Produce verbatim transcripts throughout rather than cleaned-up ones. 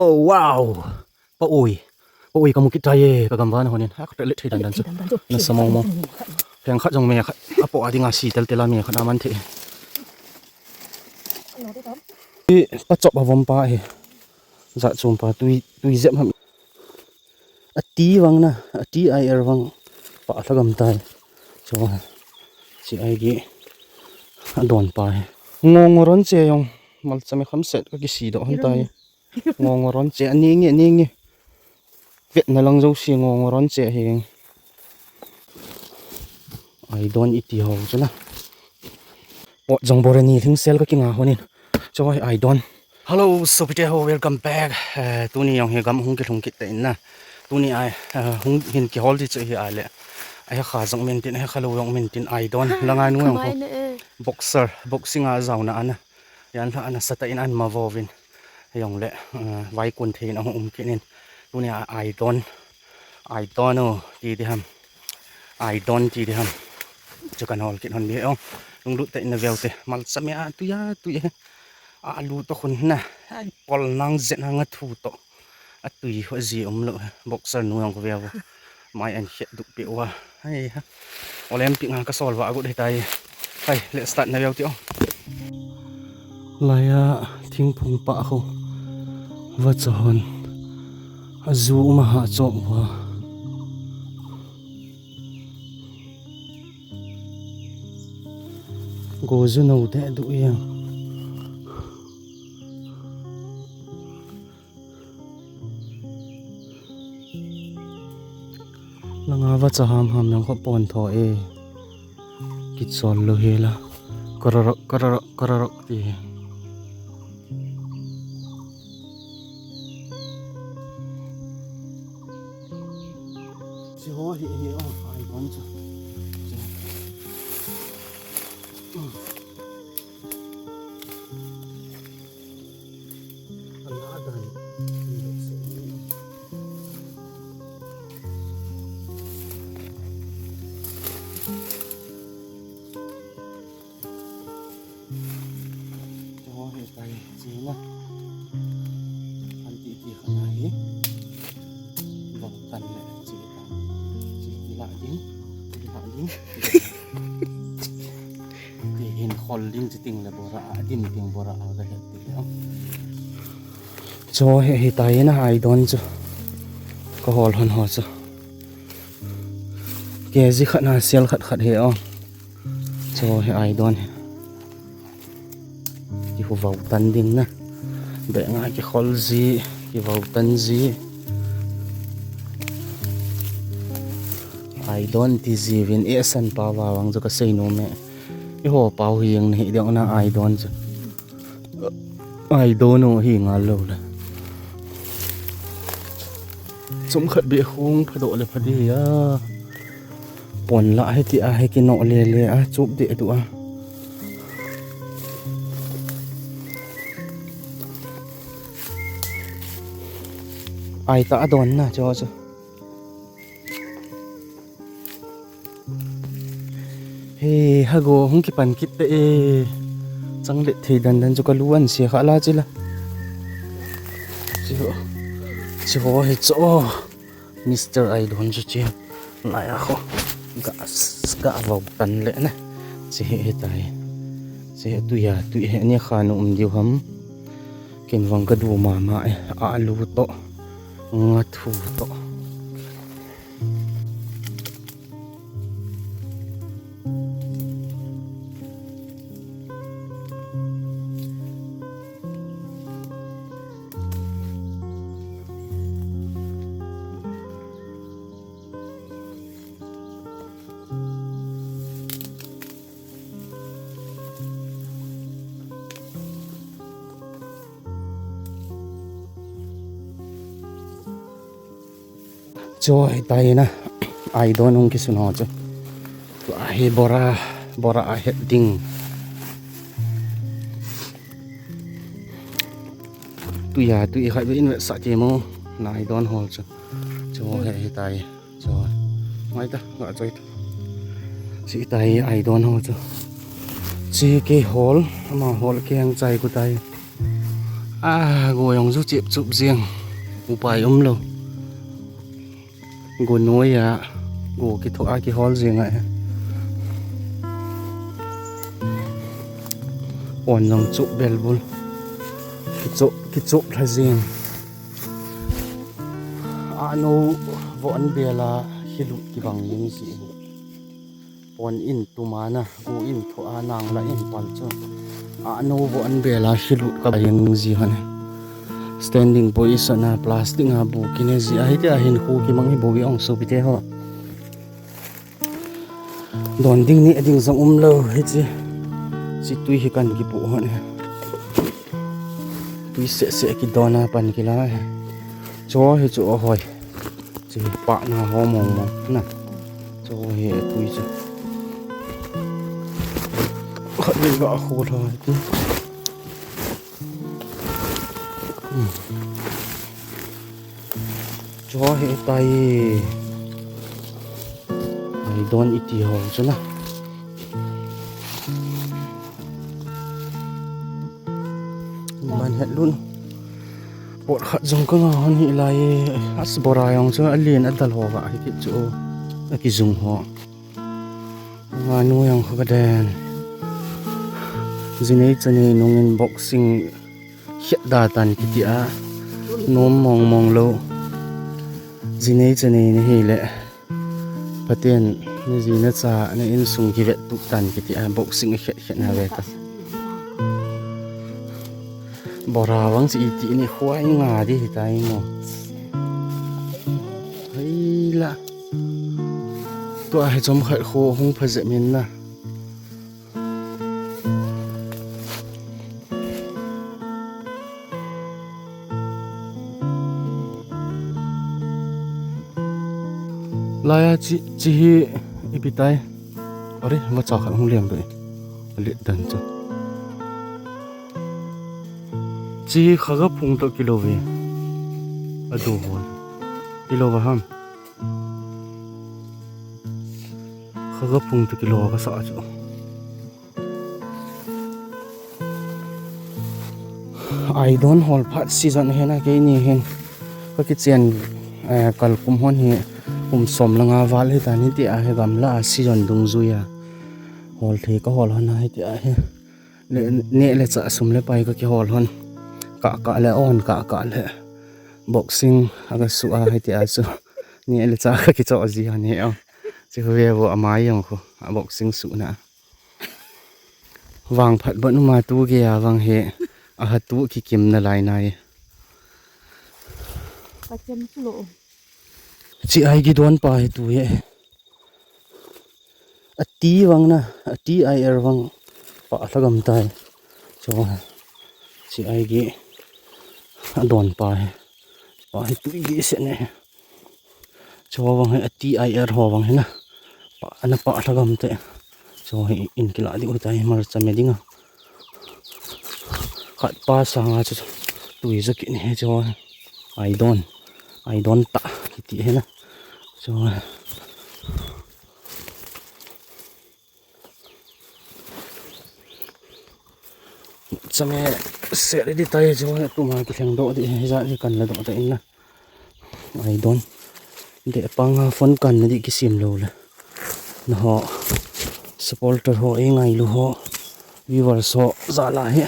Oh, wow. Pa oi. Pa oi, kamu kit tai e, ka gamvah na honin. Ha, ka let thei dan dan chu. Nasa mong mong. Pheng khat jong me khat. Apo a dinga si tel tel a me khat aman thei. I pa chop a vom pa hi. Jat chom pa tui, tui jep ham. Ati vang na, ati ai er vang. Pa lhagam tai. Chu, chi ai gi. Adon pa hi. Ngo ngo ron che jong. Malcha me kham set ka kisi doh hon tai. Ngo ngo ron che, ani nge, ani nge. Vet na lang jouse ngo ngo ron che hi. Aidon iti ho chu na. Pot jong bore ni lhing sel ka kinga honin. Choi aidon. Hello, sopite ho, welcome back. Eh, tuni jong hi gam hung kilhung kit ta in na. Tuni ai, eh, hung hin kihol di chu hi ai le. Ai kha jong min tin, ai kha lo jong min tin aidon. Langa nu jong ho. Boxer, boxing a jaona ana. Yan lha ana sata in an ma vovin. Jong le, eh, vai kun thei in ahung um kit in. Tuni a aidon. Aidon o, ti di ham. Aidon ti di ham. Chu kan hol kit hon di o. Lunglut ta in na veu te. Malcha me a tui a tui he. A lu to khun na. Ai pol nang jet na nga thu to. A tui ho ji um lo. Boxer nu ang ko veu. Mai an het du pe wa. Hai ha. Olympic nga ka sol va gut he tai. Hai, let's start na veu ti o. Laiya thingphung pa ho. Va cha hon. A zu ma ha chok wa. Go zu no de du yang. Langa va cha ham ham jong kho pon tho e. Kichol lo hi la. Kararok, kararok, kararok ti hi. Chi ho hi, hi o, aidon chu. Cho he tai chi na. An ti ti kha na hi. Vang tan le chi ta. Chi ti la ding. Ti la ding. Ti hin khol ding chi ting le bora a din ting bora a ga het ti le. Cho he hi tai na aidon chu. Ka hol hon ho chu. Ke ji khat na sel khat khat he o. Cho he aidon he. Ki hu vau tan ding na. Be nga ki khol ji, ki vau tan ji. Aidon ti ji vin e san pa va vang jo ka sei no me. I ho pau hi yang na hi deu na aidon chu. Aidon o hi ngal lo le. Chom khat be khung pha do le pha di ya. Pon la he ti a he ki no le le a chup de du a. Ai ta don na cho cho. He ha go hung kipan kit te e. Chang le thei dan dan chu ka lu an sia kha la chi la. Chi ho. Chi ho he cho. Mister Aidon chu chi. Lai a kho. Ga, ga vau tan le na. Chi he he tai. Chi he tu ya, tu he ni kha nu um diu ham. Ken vang ka du ma ma e. A lu to. Nga thu to. Cho he tai na. Aidon hung kisun ho chu. Tua hi bora, bora a het ding. Tu ya, tu i khai ve in ve sa ti mo. Na aidon ho chu. Cho he he tai. Cho. Ngai ta, nga choi ta. Chi tai aidon ho chu. Chi ke hol, ama hol ke ang chai ku tai. A, go jong chu chep chup jing. Upai umlou. Go noi a, go kitho a kihol jing a. Pon jong chup belbul. Kichup, kichup lha jing. Ano von bela hilut kibang jing si. Pon in tumana, go in thu a nang la in pal chu. Ano von bela hilut ka jing ji hon. Standing position a plastic a bu kine ji ahi te ahin khu kimang hi bu ong sopite ho. Don ding ni ding jong umlou hi chi. Chi tui hi kan kipu hon. Tui se se kidon a pan kila. Cho hi chu ahoi. Chi pa na ho mong mong na. Cho hi tui chu. Khat ni ga khu tho ti. Cho hi tai. Ai don iti ho chu na. Ban het lun. Pot khat jong ka nga hon hi lai. As bora jong chu alen adal ho va hi ki chu. Aki jung ho. Nga nu jong kha ka den. Jinei chanei nungin boxing hiat da tan kiti a. Nom mong mong lou. Jinei chanei ni hi le. Paten, na ji na cha, na insung kivet tup tan kiti a, boxing a khet khet na ve ta. Bora vang si iti ni khuai nga di hi tai mo. Hai la. Tua hi chom khat khu hung pha jep min na. Laiya chi, chi hi ipi tai. Are, ma cha khat hung liam doi. Alet dan chu. Chi hi khaga phung to kilo ve. Adu hon. Kilo va ham. Khaga phung to kilo va sa chu. Aidon hol phat season hi na keini hin. Ka kichen, eh, kal kum hon hi kum som le nga val hi ta ni ti a hi gamla a season dungjui a. Hol thei ka hol hon a hi ti a hi. Le, ne le cha sum le pai ka kihol hon. Ka ka le on ka ka le. Boxing aga su a hi ti a chu. Ne le cha ka kicho ji a ni o. Chi hu ve vo amai jong khu. A boxing su na. Vangphat bon uma tu ge a vang he, a ha tu kikim na lai nai. Ka chem chu lo. Chi ai gi don pa he tu he. A ti vang na, a ti ai er vang pa lhagam tai. Cho, chi ai gi a don pa he. Pa he tu gi se ne. Cho vang hi a ti ai er ho vang hi na. Pa, ana pa lhagam te. Cho hi in kila di u tai mar cha me dinga. Khat pa sanga chu tui jo ki ni he cho. Aidon. Aidon ta kiti he na. Cho. Chame se ready tai chu tuma ki thleng doh di he ja hi kan la doh ta in na. Aidon. De panga phone kan na di kisim lo le. Na ho. Supporter ho e ngailu ho. Viewers ho ja la he.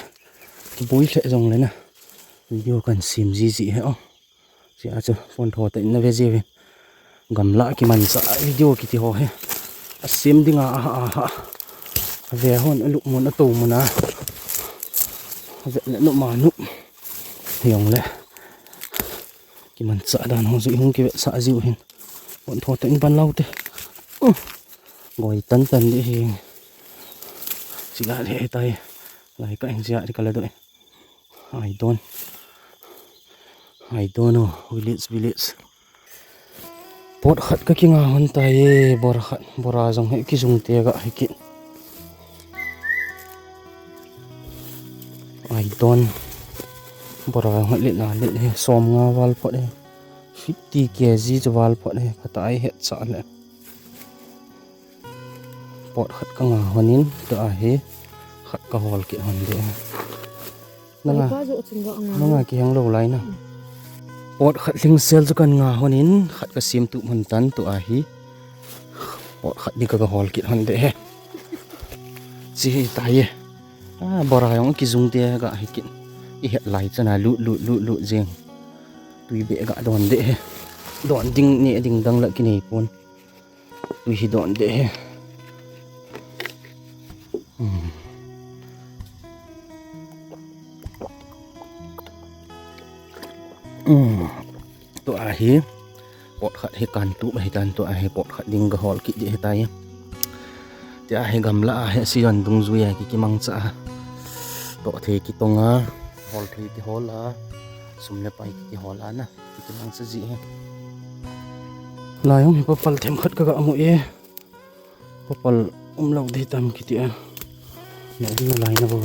Kibui lheh jong le na. Video kan sim ji ji he o. Sia chu phone tho ta in na ve ji ve. Gamla kimancha video kiti ho he. A sim dinga a ha a ha. A ve hon a lup mun a to mun a. A ve le nu ma nu. Hiong le. Kimancha dan ho ju hung kive sa ji u hin. Phone tho ta in ban lau te. Uh. Goi tan tan di hi. Sia le tai. Lai ka in sia di ka la do. Aidon. Aidon o, village, village. Pot khat ka kinga hon tai, bora khat, bora jong he kijung te ga he ki. Aidon. Bora jong he le na le he, som nga val pot he. Fifty K G chu val pot he, khat ai het cha le. Pot khat ka nga honin, tua hi khat ka hol kit hon de. Nanga, nanga kiheng lou lai na. Pot khat lhingsel chu kan nga hon in, khat ka sem tup hon tan tua hi. Pot khat ni ka, ka hol kit hon de he. Chi hi ta ye. A, bora jong kijung te ga hi kit. I het lai chana lut, lut, lut, lut jeng. Tui be ga don de he. Don ding ne ding dang la kinei pon. Tui hi don de he. Hmm. Hmm. Tua hi pot khat hi kan tup ahi tan, tua hi pot khat ding ka hol kit de he tai. Tia hi gamla a hi season dungjui a ki, kimangcha a. Toh thei kitong a, hol thei kihol a, sum le pai kihol a na. Kiti mang sa ji he. Lai jong hi papal themkhat ka ga mu e. Papal um lou ding tam kiti a. Na ding lai na bo.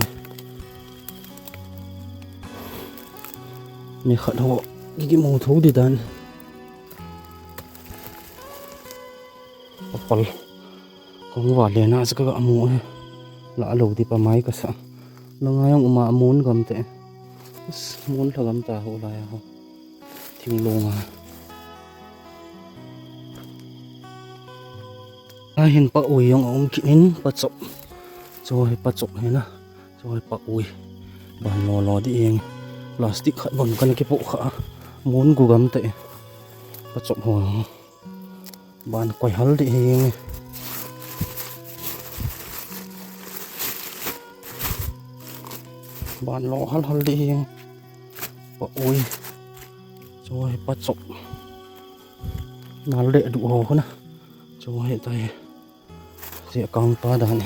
Ni khat ho ki, kimu tho ding dan. Papal. Kong va le na sa ka ga mu e. La lou ding pa mai ka sa. Langa jong um a mun gam te. Is, mun lha gam ta ho lai a ho. Thinglung a. A hin pa ui jong a um kit in pa chop. Chu hi pa chop hi na. Chu hi pa ui. Ban lo lo ding jeng. Plastic khat bon kana kipoh kha. Mun gu gam te. Pa chop ho. Ban koi hal ding jeng. Ban lo hal hal ding jeng. Pa ui. Chu hi pa chop. Nal le du ho na. Chu hi tai. Sia kang pa dan.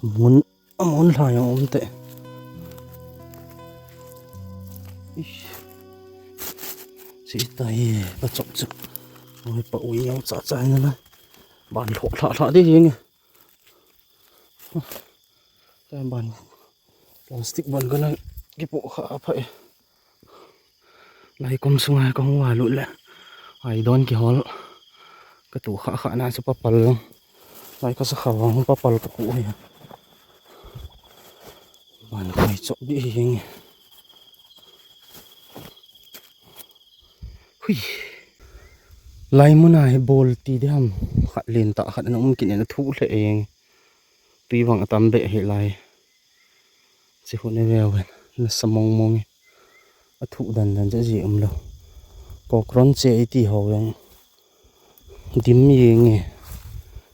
Mun, mun lha jong um te. Ish. Sia tai pa chop chu. Oi, pa ui jong cha cha na na. Ban lho lha lha ding jeng. Ban plastic ban kana kipoh kha pha e. Lai kom sunga kong va lut le. Ai don kihol. Ka tu kha kha na sa papal. Lai ka sa kha vang papal ka pu hi. Ban koi chop ding jeng. Hui. Lai mun a hi bol ti ding ham. Khat len ta khat na um kit in a thu le e. Tui vang a tam be hi lai. Chi hu ne ve ven. Na sa mong mong e. A thu dan dan ja ji um lo. Kokron che i ti ho jong. Dim jeng e.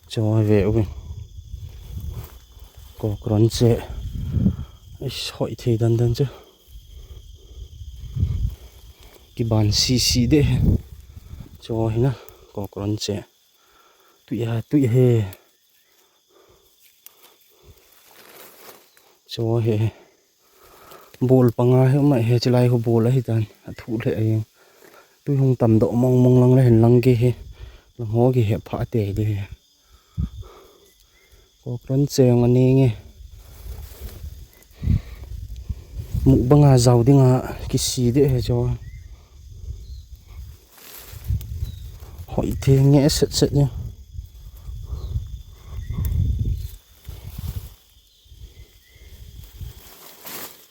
Cho ve uvin. Kokron che. Is hoi thei dan dan chu. Kiban si si de. Cho hi na. Kokron che. Tui a, tui he. Cho he. Bol panga hi ma he chilai ho bol ahi tan. A thu le a jeng. Tui hung tam doh mong mong lang le hin lang ke he. Lang ho ke he pha te de he. Kokron cheng a ni nge. Mukbang a jao ding a kisi de he cho. Hoi thei nge set set ni.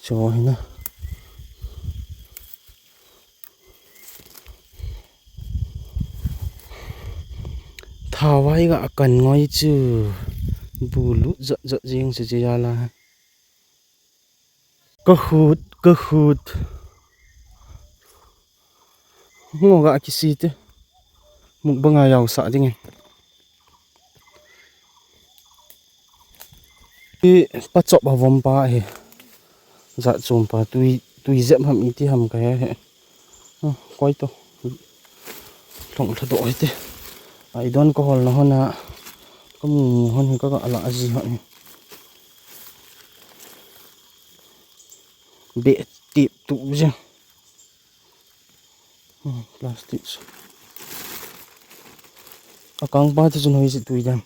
Cho hi na. Thavai ga kan ngoi chu. Bu lut jat jat jeng chu che jala. Ka khut, ka khut. Ngo ga kisi te. Mukbang a jao sa ding e. I pa chop a vom pa he. Jat chom pa tui, tui jep ham i ti ham ka he he. Hmm, koi to. Long tha do he te. Ai don ko hol na hon a. Ka mu mu hon he ka ga la a ji hon he. Be tip tu je. Hmm, plastic. A kang pa te chun hoi si tui dan.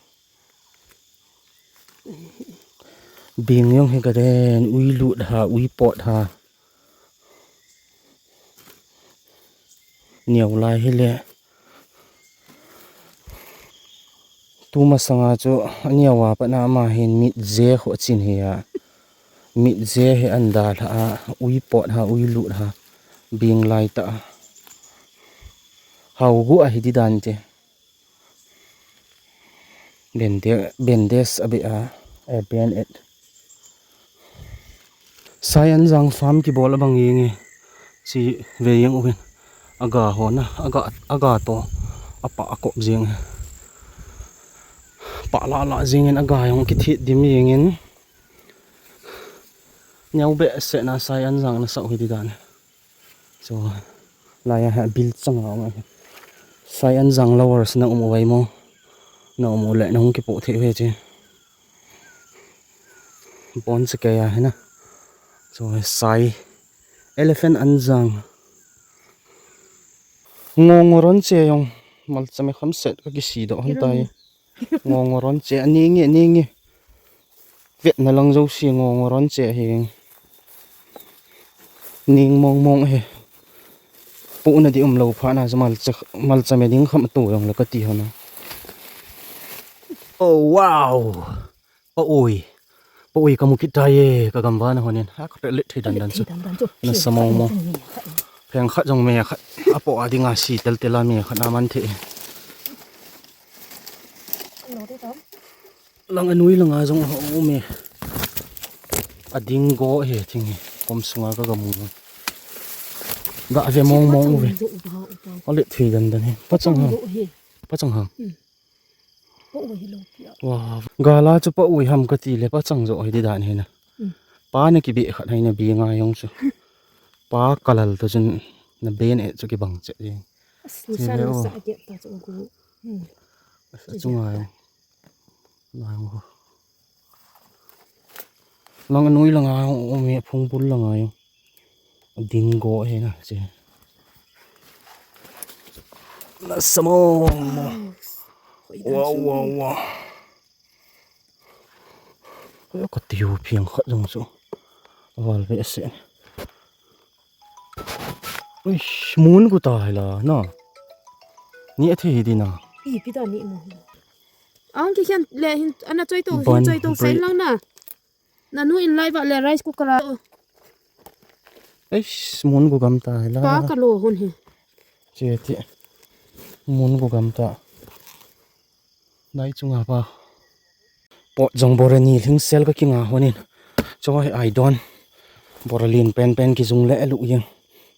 Bing jong hi ka den, ui lut ha, ui pot ha. Niau lai hi le. Tu masanga chu a niau a pat na ama hin mit je kho chin hi a. Mit je he an dalha a, ui pot ha, ui lut ha, bing lai ta. Hau gu a hi di dan te. Bende-, bendes a be a, a ben et. Sai an jang farm kibol a bang yeng e. Chi ve yeng uvin. Aga hona, aga, aga to. Apa a kop jeng e. Pa la la jeng in aga yong kithit dim yeng in. Nyau be se na sai an jang na sau hi di dan. So, lai a ha bil chang a um a. Sai an jang lovers na um uvai mo. Na um u le na hung kipo thei ve che. Bon se ke ya he na. So, sai elephant an jang. Ngo ngo ron che yong. Malcha me kham set ka kisi do hon tai. Ngo ngo ron che, ani nge, ani nge. Vet na lang jo si ngo ngo ron che hi. Ning mong mong he. Pu na di um lo pha na, malcha, malcha me ding kham tu yong la ka ti hona. Oh, wow. Pa ui. Pa ui ka mu kit tai e, ka gam vana honin. Ha, ka pe lit thei dan dan chu. Thei dan dan chu. Na sa mong mong. Pheng khat jong me khat. A po a ding a si tel tel a me khat na man thei. Lang a nui lang a jong a um e. A ding go he thing he. Kom sunga ka ga mu. Ga ve mong mong u ve. A lit thei dan dan he. Pa chang ha. Pa chang ha. Pa ui hi lo pia. Wa, gala chu pa ui ham ka ti le pa chang jo hi di dan hi na. Pa na ki be khat hai na bi nga yong chu. Pa kalal to chun na ben e chu ki bang che jing. As, ni sa, ni sa ke ta chu ku. As, a chu nga yong. Nga yong ho. Lang a nui lang a yong, um e phung bul lang a yong. Ding go he na che. Na sa mong mong. Wow, wow, wow. Ka tiu pheng khat jong chu. Val ve se. Uish, mun gu ta hi la na. Ni a thi hi di na. I pi ta ni mo. Ang ki khen le hin ana choi to, hin choi to sai lang na. Nanu in lai va le rice cooker a. Eish, mun gu gam ta hi la. Pa ka lo hon he. Che ti. Mun gu gam ta. Nai chunga pa. Pot jong bora ni hlingsel ka kinga honin. Cho he ai don. Bora lin pen pen ki jung le lu yeng.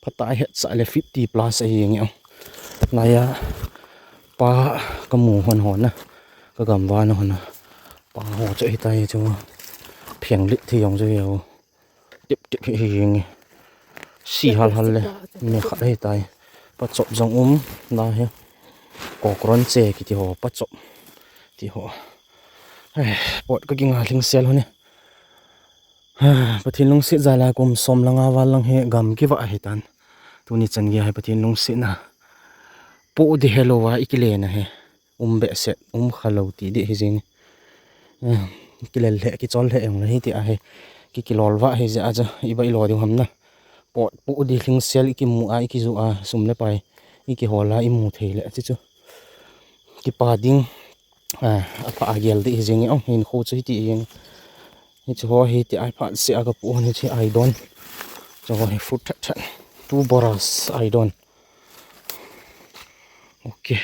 Phatai het sa le fifty plus a yeng yong. Nai a pa ka mu hon hon na. Ka gam vana hon na. Pa ho cho hi tai cho. Pheng lit thi yong cho yau. Tip tip hi hi nge. Si hal hal le. Me khat hi tai. Pa chop jong um. Na he. Kokron che ki ti ho. Pa chop. Ti ho. Eh, pot ka kinga hlingsel ho ne. Pathen lungset jal a kum som langa val lang he gam kiva hi tan. Tuni chan gei hi Pathen lungset na. Po di hello a i kile na he. Um be set, um kha lo ti di hi jing. Eh, kilel le, kichol le yong le hi ti a he. Ki kilol va hi je a ja, i ba i lo di ham na. Pot po di hlingsel i kimu a, i kiju a, sum le pai. I kihol a, i mu thei le, chi chu. Kipa ding. A, a pha a gel di hi jing ong hin khu chu hi ti jing. Hi chu ho hi ti ai pha se a ka pu ni chi ai don. Chu ho hi fruit that that. Two boras ai don. Okay.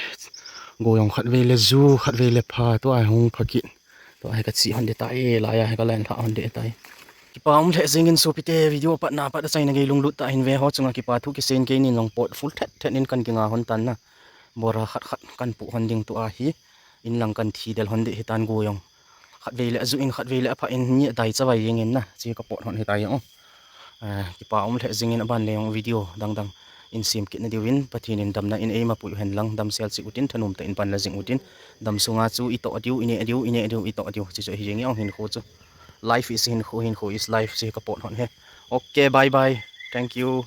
Go yong khat ve le ju, khat ve le pha, tu ai hung pha kit. Tu ai ka chi hon de tai, la ya ka len tha hon de tai. Kipa um le jing in sopite video pat na pat a chaina gei lunglut ta hin ve ho chunga kipa thu kisen kei nin long pot full that that nin kan kinga hon tan na. Bora khat khat kan pu hon ding tu a hi. In lang kan thi del hon di hi tan gu yong. Khat ve le a ju in khat ve le a pha in ni dai cha vai yeng in na. Chi ka pot hon hi tai yong. Ah, kipa um le jing in a ban le yong video dang dang in sim kit na diu in Pathen in damna in eima pui hen lang dam sel chi utin thanum ta in pan la jing utin dam sunga chu i to diu, i ne diu, i ne diu, i to diu. Chi chu hi jing yong hin khu chu. Life is hin khu, hin khu is life chi ka pot hon he. Okay, bye bye. Thank you.